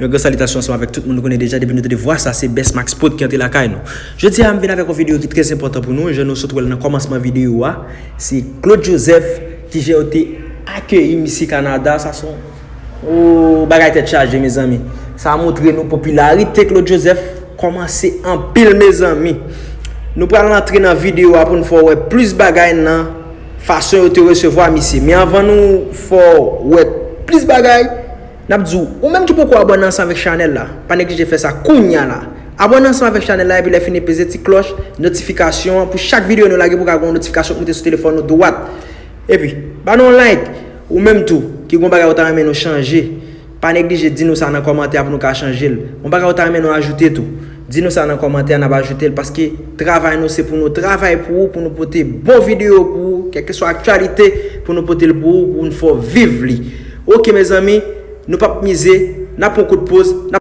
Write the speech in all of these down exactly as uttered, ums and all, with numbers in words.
Yon gran salitasyon ansanm avèk tout moun nou konnen deja, depi nou tande vwa sa, se Best Max Prod ki antre lakay nou. Jodi a, m vin avèk yon videyo ki trè enpòtan pou nou, jan nou sot wè l nan kòmansman videyo a. Se Claude Joseph ki jan yo te akeyi misye Kanada, sa se yon, oh, bagay tèt chaje, mezanmi. Sa montre nou popilarite Claude Joseph kòmanse anpil, mezanmi. Nou pral antre nan videyo a pou n fè w wè plis bagay nan fason yo te resevwa misye. Men anvan nou fè w wè plis bagay, n ap di w, ou menm ki poko abòne ansanm avèk chanèl la, pa neglije fè sa kounya la. Abòne ansanm avèk chanèl la, epi lè fini peze ti klòch notifikasyon an pou chak videyo nou lage pou ka gen yon notifikasyon k moute sou telefòn ou dwat. Epi, ba nou yon like, ou menm tou, ki gon bagay ou ta renmen nou chanje, pa neglije di nou sa nan kòmantè a pou nou ka chanje l. Yon bagay ou ta renmen nou ajoute tou, di nou sa nan kòmantè a, n ap ajoute l, paske travay nou se pou nou travay pou ou, pou nou pote bon videyo pou ou, kèlkeswa aktyalite, pou nou pote l pou ou, pou nou fè w viv li. Oke, mezanmi, nou p ap mize, n ap pran kout poz, n ap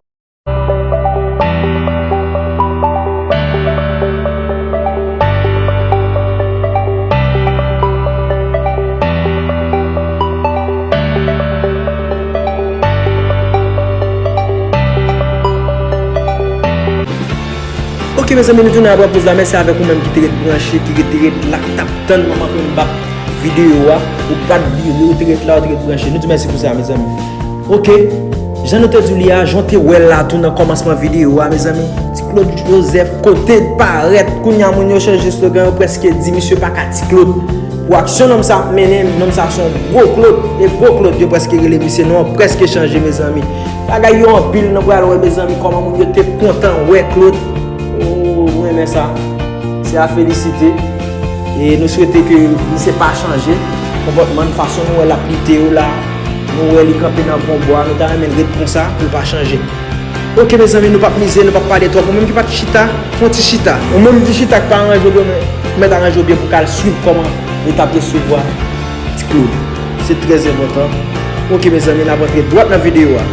Ok, mezanmi, nou tounen apre poz la. Mèsi avèk ou menm ki te ret branche, ki ret, te ret la, k t ap tann manman pou m bak videyo a. Ou pa t vire, ou te ret la, ou te ret branche. Nou di mèsi pou sa, mezanmi. Ok, jan nou te di w li a, jan w te wè l la tou nan kòmansman videyo a, mezanmi. Ti Claude Joseph, kote l parèt, kounya moun yo chanje slogan, yo prèske di misye pa ka Ti Claude. Pou aksyon nonm sa ap mennen, nonm sa se yon gwo Claude, e gwo Claude yo prèske rele misye, non an prèske chanje, mezanmi. Bagay yo anpil, nou pral wè, mezanmi, kòman moun yo te kontan wè Claude. Oh, mwen renmen sa. Se a felisite. E nou swete ke misye pa chanje konpòtman l, fason nou wè l ap lite yo la. Nou wè li kanpe nan gon bwa, nou ta renmen l ret konsa, pou l pa chanje. Ok, mezanmi, nou p ap mize, nou p ap pale twòp. Ou menm ki pa t chita, fè yon ti chita. Ou menm ki chita, k pa ranje w byen, mèt aranje w byen pou w ka al swiv kòman yo t ap resevwa Ti Claude. Se trè enpòtan. Ok, mezanmi, n ap antre dwat nan videyo a.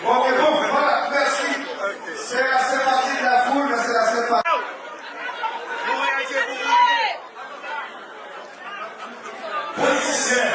Ok, bon, voilà, merci. C'est la sympathie de la foule, mais c'est la sympathie. Politisyen.